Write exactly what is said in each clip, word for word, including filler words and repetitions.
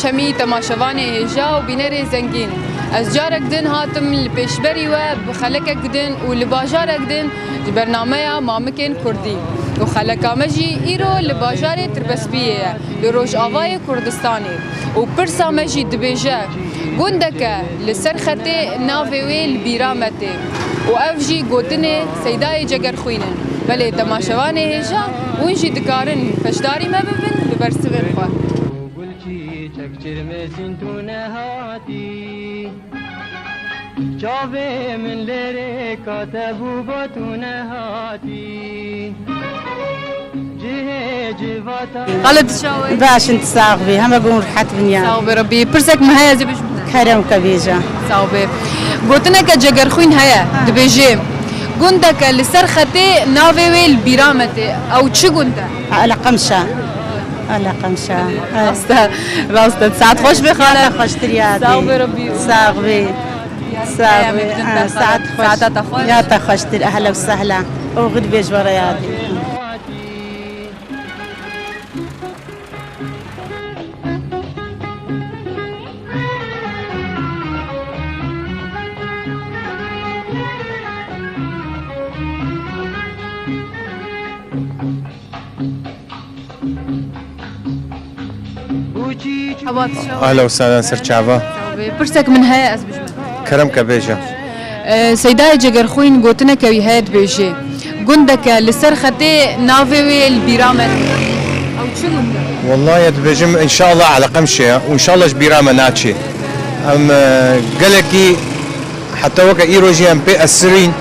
Hemî temaşevanê hêja û bînerê zengîn. Ez carek din hatim li pêşberî we bi xelekek din û li bajarek din ji bernameya Mamikên Kurdî. Û xeleka me jî îro li bajarê Tirbespiyê ye, li rojavayê Kurdistanê. Û pirsa me jî dibêje, gundeke li ser xetê navê wê li bîra me tê. Û ev jî gotinê Seydayê Cegerxwîn in. Belê temaşevanê hêja, hûn jî dikarin beşdarî me bibin bi bersivên xwe. Gul çîçek çirmêsîn tu nehatî. Çavê min lêrê kate bû ba tu nehatî. Cihê civata. Xalid, tu çawa yî? Baş in, tu sax bî. Heme gun rehet bin ya. Sax be Rabbî. Pirsek min heye, ez ê bêjim te. Kerem ke bêje. Sax be. Gotineke Cegerxwîn heye, dibêje, gundeke li ser xetê navê wê li bîra me tê. Ew çi gund e? Eleqemşa. Eleqemşa. Rast e, rast e. Saet xweş be xalid. Ya te xweştir ya. Sax be Rabbî. Sax be. Sax be. Saet xweş. Saeta te xweş. Ya te xweştir. Ehla û sehla. Oxir bêj were yadî. Hevat. Ahla û sehla ser çava. Pirsek min heye, ez bijim. Kerem ke bêje. E, Seydayê Cegerxwîn gotineke wî heye, dibêje, gundeke li ser xetê navê wê li bîra me tê. Ew çi gund e? Wallahî dibêjim, înşallah Eleqemşê ye û înşallah ji bîra me naçê. Em, e, gelekî, heta weke îro jî em pê esirîn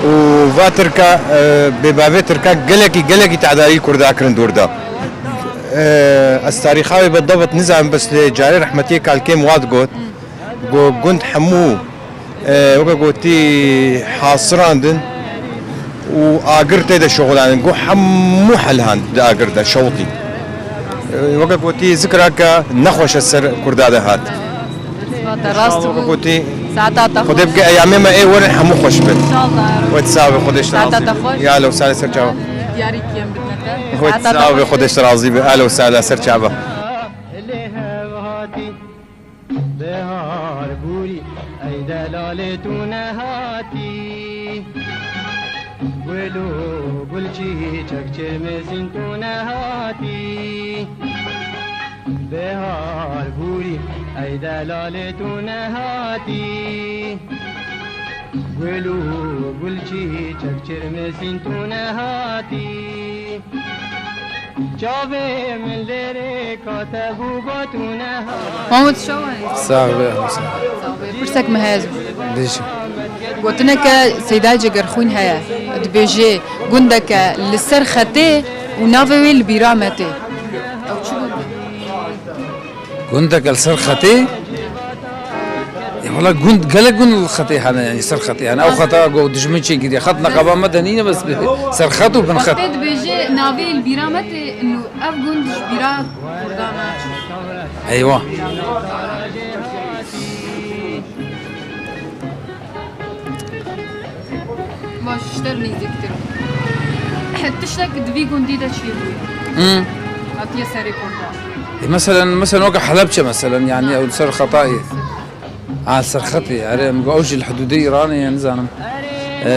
û va tirka, e, bêbavê tirka gelekî, gelekî tedarî Kurda kirin dûr de. E, ez tarîxa wê bi debit nizanim, bes lê carê rehmetiyê kalkêm wa digot. Got, gund hemû, e, weke gotî, hasirandin û agir tê de şixulanin. Got, hemû helihan di agir de şewitî. E, weke gotî, zikra ke nexweş e ser Kurda de hat. Te rast. Weke gotî, saeta te Xwedê xweş. Bike eyamê me ê werin hemû xweş bin. Înşallah. Wet sabe Xwedê ji te razî be. Saeta te xweş. Ya lo sale ser çava. Diyarî kiyem bidine te. Wet saeta te xweş. Sabe Xwedê ji te razî be. Alo sale ser çava. Bihar bûrî, ey delalê tu nehatî. Gul û gul çîçek çirmêsîn tu nehatî. Bihar bûrî, ey delalê tu nehatî. Gul û gul çîçek çirmêsîn tu nehatî. Çavê min lêrê kate bû ba tu neha. Mahmud, çawa yî? Sax be, Hemsa. Sax be. Pirsek min heye ez. Bêje. Gotineke Seyda Cegerxwîn heye. Dibêje, gundeke li ser xetê û navê wê li bîra me tê. Ew çi gund e? Gundeke li ser xetê? Ya wela gund, gelek gund li xetê hene, yanî ser xetê hene. Ew xeta ku dijmin çêkiriye. Xet neqeba me de nîne, bes ser xet û bin xet. Wextê dibêje navê li bîra me tê, û ev gund ji bîra Kurdan e. Eywa. Baş, ji te re nêzîktir. Tiştek di vî gundî de çêbûye. Hı. Hatiye serê Kurdan. E, meselen, meselen weke Helebçe, meselen, yani, ew li ser xetayê. Ha, ser xetê, erê, em ew jî li hidûdê Îranê ye, nizanim. E,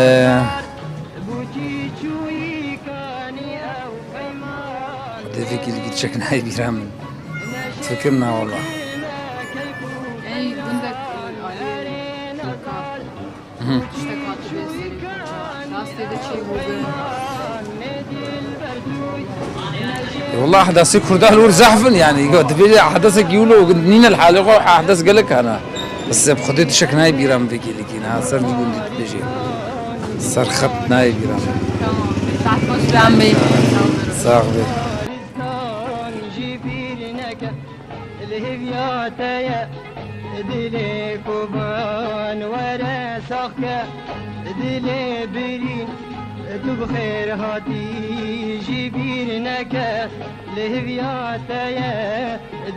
Xwedê vê kîlikî çek nayê bîra min. Fikir na wela. Ey, gundek, Hı. Tiştek hatibe serê Kurda. Rastê de çêbû bi. E, wela ehdasê Kurda li wir zehf in, yani. Yo, dibê ehdasekî wilo nîne li halê xwe, ehdas gelek hene. Bes bi Xwedê tiştek nayê bîra min vê kêlikî ne. Ha, ser vî gundî dibêjê. Ser xet nayê bîra min. Tamam. Saet xweş be, em bê. Sax be. Li hêviya te ye, dilê kovan were sax ke, dilê birîn, tu bi xêr hatî, ji bîr neke. Li hêviya te ye,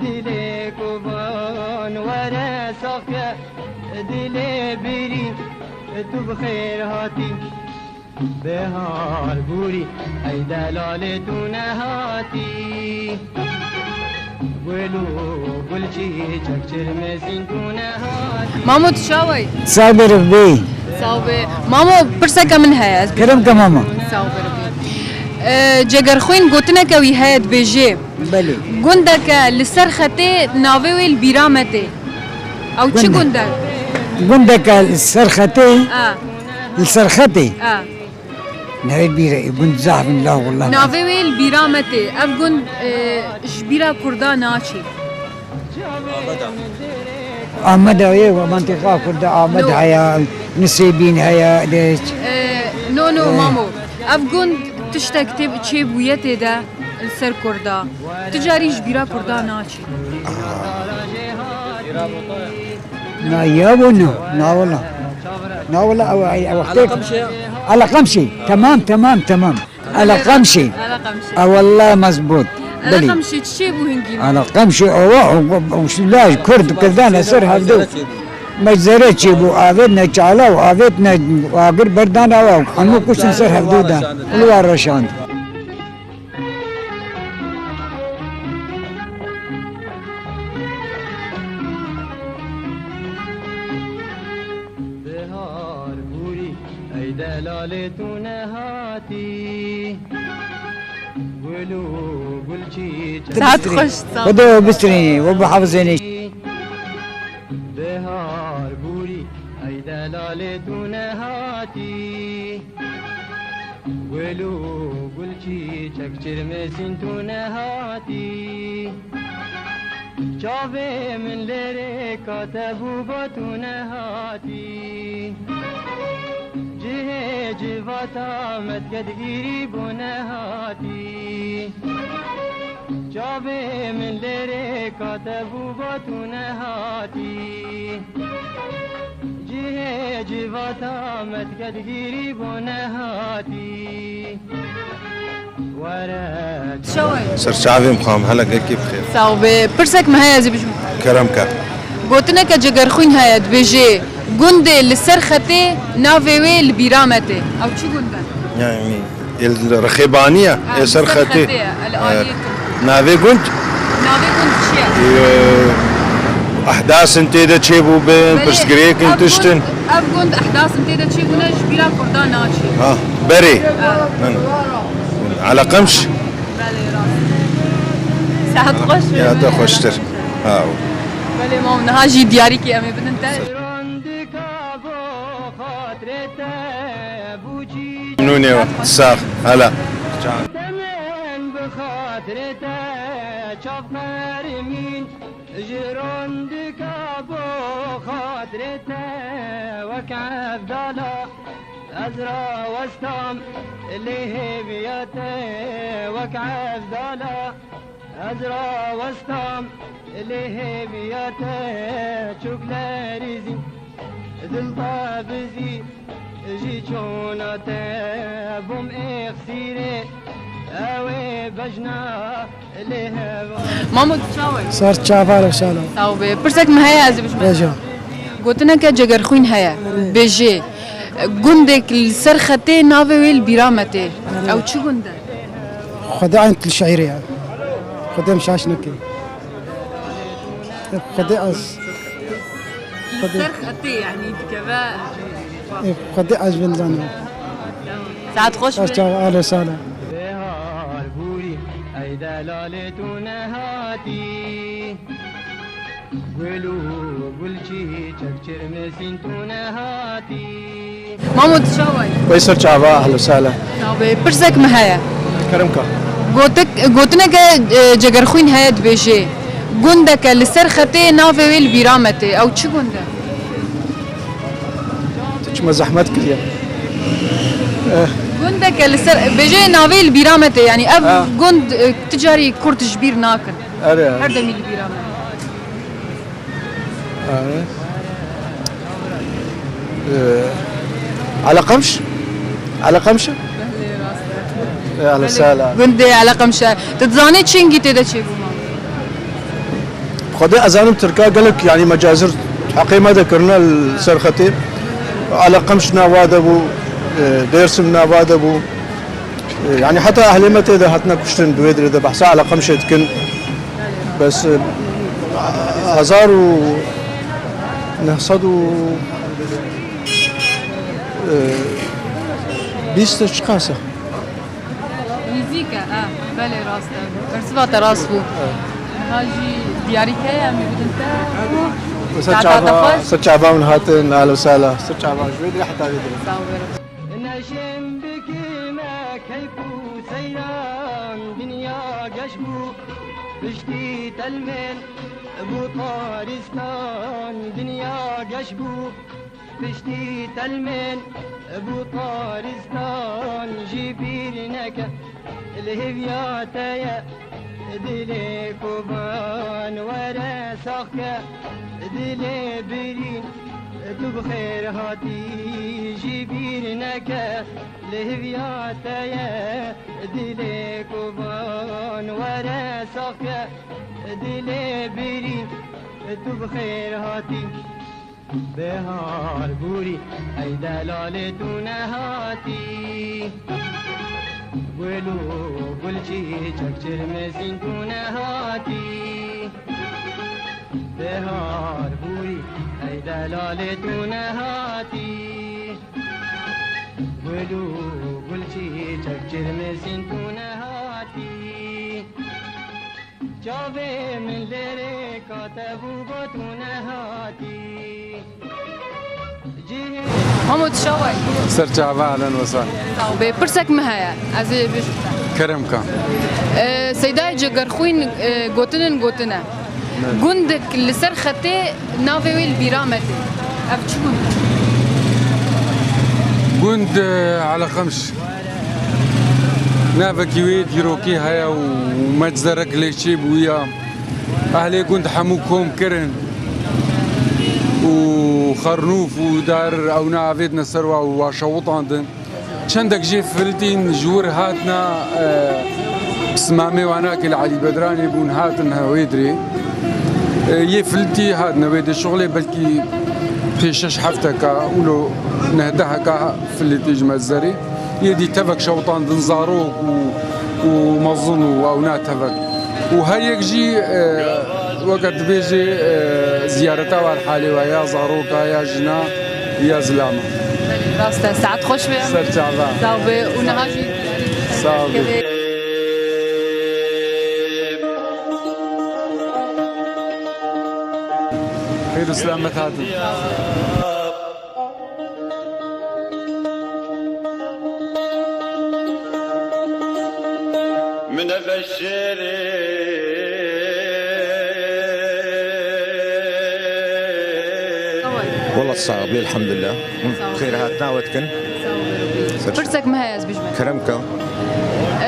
dilê kovan were sax ke, dilê birîn, tu bi xêr hatî. Bihar bûrî, ey delalê tu nehatî. Gul û gul Mamo, tu çawa yî? Sax be, Rifbê. Sax be. Mamo, pirseke min heye, ez bêjim. Kerem ke mama. Sax be, Rifbê. E, Cegerxwîn gotineke wî heye, dibêjê, Belê. Gundeke li ser xetê navê wê li bîra me tê. Ew çi Gundek. gund e? Gundeke li ser xetê, A. li ser xetê. A. Navê bîra, gund zaf in la, wallah. Navê wê li bîra me tê. Ev gund, e, ji bîra Kurda naçê. Ameda ye, we mentiqa Kurda Amed No. heye, Nisêbîn heye, de. E, no, no, E. mamo. Ev gund tiştek tê çêbûye tê de li ser Kurda. Tu carî ji bîra Kurda naçê. Na ya bo, na, na wala. Na wala, ew, ew, ew, Ala Qamşê? Ala Qamşê. Tamam, tamam, tamam. Ala Qamşê. Ala Qamşê. A, wallah mezbût. Ala Belê. Qamşê çi çêbû hingî? Ala Qamşê, ewa, ew, ew, ew, şilaj, Kurd, Kurdan, ser hevdû. Meczere çêbû, avêtne çala û avêtne agir berdana wa, hemû kuştin ser hevdû da. Li wa reşand. Bihar bûrî, ey delalê tu nehatî. Gul û gul çîçek. Saet xweş, sağ ol. Xwedê we bistrînî, we bihafizênî. Bihar bûrî, ey delalê tu nehatî. Gul û gul çîçek çirmesîn tu nehatî. Çavê min lêrê kate bû ba tu nehatî. Cihê civata me dike digîrî bo nehatî. Çavê min lêrê kate bû ba tu nehatî. Cihê civata me dike digîrî bo nehatî. Were Şaway. Ser çavê min xwam, hele gelkî bi xêr. Sax be. Pirsek me heye, ez ê bijim. Kerem ke. Gotineke Cegerxwîn heye, dibêje, gundê li ser xetê navê wê li bîra me tê. Ew çi gund e? Yani, el rixê banî ye, Ha, ê ser ser xetê. xetê ye, el E, aliyê Tirkî. Navê gund? Navê gund çi ye? Ee, ehdasin tê de çêbû bin, Belê, pirsgirêkin ev tiştin. gund, ev gund ehdasin tê de çêbûne, ji bîra Kurdan naçê. Ha, berê. Ha. Hin. Ala Qemş? Belê, rast. Saet xweş be. Ya, te xweştir. Ha. Belê, mam, niha jî diyarîkî em ê bidin te. Nûnê we. Sax. Hela. Demen bi xatirê te çav qerimîn, ji rondika bo xatirê te wek evdala. Ez rawestam lê hêviya te wek evdala. Ez rawestam lê hêviya te çok lerizî. Dil te bizî, ji çona te bûm êxsîrê, ew ê bejna lê heva. Mamo, tu çawa yî? Ser çava re şala. Sağ ol be. Pirsek me heye, ez ê bijim. Beja. Gotineke Cegerxwîn heye. Erê. Bêjê, gundek li ser xetê navê wê li bîra me tê. Erê. Ew çi gund e? Xwedê eyn til şeîrê ye. Xwedê em şaş neke. Xwedê ez. Li ser xetê, yanî dikeve. Ê, Xwedê ez vin zanim. Saet xweş be. Çawa, ale sala. Bihar bûrî, ey delalê tu nehatî. Gul û gul çîçek çirmesîn tu nehatî. Mamo, tu çawa yî? Wey ser çava, ehlo sala. Çawa be? Pirsek me heye. Kerem ka. Gotik, gotineke, e, Cegerxwîn heye, dibêje, gundeke li ser xetê navê wê li bîra me tê. Ew çi gund e? Tu çima zehmet kiriye? Eh. Gundeke li ser, bêje navê li bîra me tê. Yanî ev Ha. gund, e, tu carî kurt ji bîr nakin. Erê, erê. Her demî li bîra me. Ee, Ala Qamş? Ala Qamş? Ee, Ala Sala. Gundê Ala Qamş. Tu dizanî çi hingî tê de çêbû ma? Xwedê ez zanim tirka gelek, yanî mecazir heqê me de kirine li ser xetê. Ala Qamş nava de bû, e, Dêrsim nava de bû. E, yanî heta ehlê me tê de hatine kuştin, bi wê dirê de behsa Ala Qamşê dikin. Bes, e, Hezar û neh sed û bîst çiqas e? Nîzîk e, e, belê rast e. Bersiva te rast bû. Niha jî diyarî heye, em ê bidin te. Ser çava, ser çava min hatin, ehlen we sehlen. Ser çava, ji vê dirê heta vê dirê. Sağ ol, bero. Neşem bikime keyf û seyran dinya geş bû. Piştî telmên bû taristan dinya geş bû. Piştî telmên bû taristan jî bîr neke. Li hêviya te ye dilê kovan were sax ke. Dilê birîn tu bi xêr hatî jî bîr neke. Li hêviya te ye dilê kovan were sax ke. Dilê birîn tu bi xêr hatî. Behar bûrî, ey delalê tu nehatî. Gul û gul çîçek çirmesîn tu nehatî. Behar bûrî, ey delalê tu nehatî. Gul û gul çîçek çirmesîn tu nehatî. Çavê min lêrê kate bû got û nehatî. Cihê Hamo, tu çawa yî? Ser çava, ehlen we sehlen. Sağ ol. Bê, pirsek min heye. Ez ê bêjim te. Kerem ka. Ee, Seydayê Cegerxwîn, e, gotinin gotine. Ne. Gundek li ser xetê navê wê li bîra me tê. Ev çi gund e? Gund, e, Eleqemş. Navekî wê dîrokî heye û meczerek lê çêbûye. Ehlê gund hemû kom kirin û xernûf û dar ewna avêtine ser wa û wa şewitandin. Çendek jê filtîn ji wir hatine, e, pismamê wanakê li Elî Bedranê bûn, hatin he wê dirê. E, yê filtî hatine wê dirê şixulê belkî pê şeş hefteka, wilo neh deheka filtî ji me zerê. Yê dî tevek şewitandin zarok û, û mezin û ewna tevek. Û her yek jî, e, weke dibêjê, e, ziyareta wan halê we ya zaroka, ya jina, ya zilama. Belê, rast e. Saet xweş be. Ser çava. Sağ be. Û niha jî Sağ ol. Xêr û selamet hatin. Min ev şêrê. Wela sax bî, elhamdulillah. Hûn xêr hatina we dikin. Pirsek me heye, ez bijme. Kerem ka.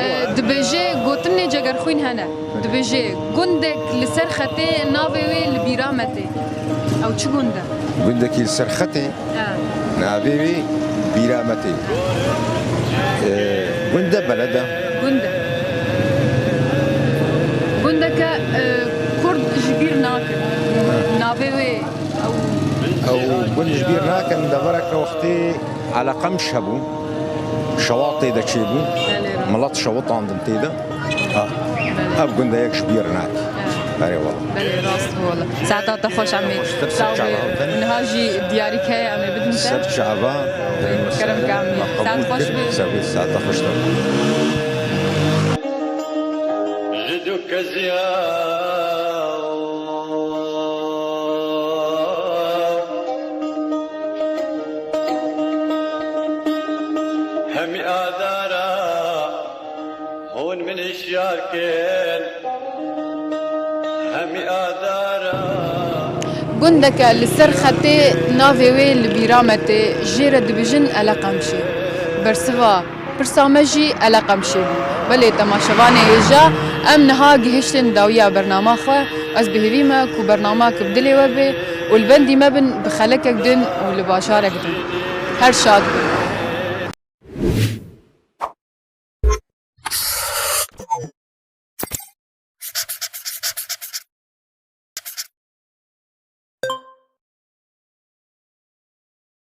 E, dibêje gotinê Cegerxwîn hene. Dibêje gundek li ser xetê navê wê li bîra me tê. Ew çi gund e? Gundekî li ser xetê. Ha. Navê wî bîra me tê. E, gund e, beled e. Gund e. Gundeke, e, Kurd ji bîr nakin. Navê wê ew. Ew gund ji bîr nakin, devereke wextê Eleqemş hebû. Şewat tê de çêbû. Belê, rast. Milet şewitandin tê de. Ha. Belê. Ev gund e, yek ji bîr nake. Ha. Erê wela. Belê, rast bû wela. Saeta te xweş, emê. Xweştir, ser çava. Sağ ol. Niha jî diyarî heye, em ê bidin te. Ser çava. Kerem ka, emê. Saet xweş be. Ser be, saeta xweş be. Ji du keziya hemî adara. Hûn min hişyar kin, hemî adara. Gundeke li ser xetê navê wê li bîra me tê, jê re dibêjin Eleqemşê. Bersiva pirsa me jî Eleqemşê bû. Belê temaşevanê hêja, em niha gihiştin dawiya bernama xwe. Ez bi hêvî me ku bernama ku bi dilê we bê û li bendî me bin bi xelekek din û li bajarek din. Her şad bin.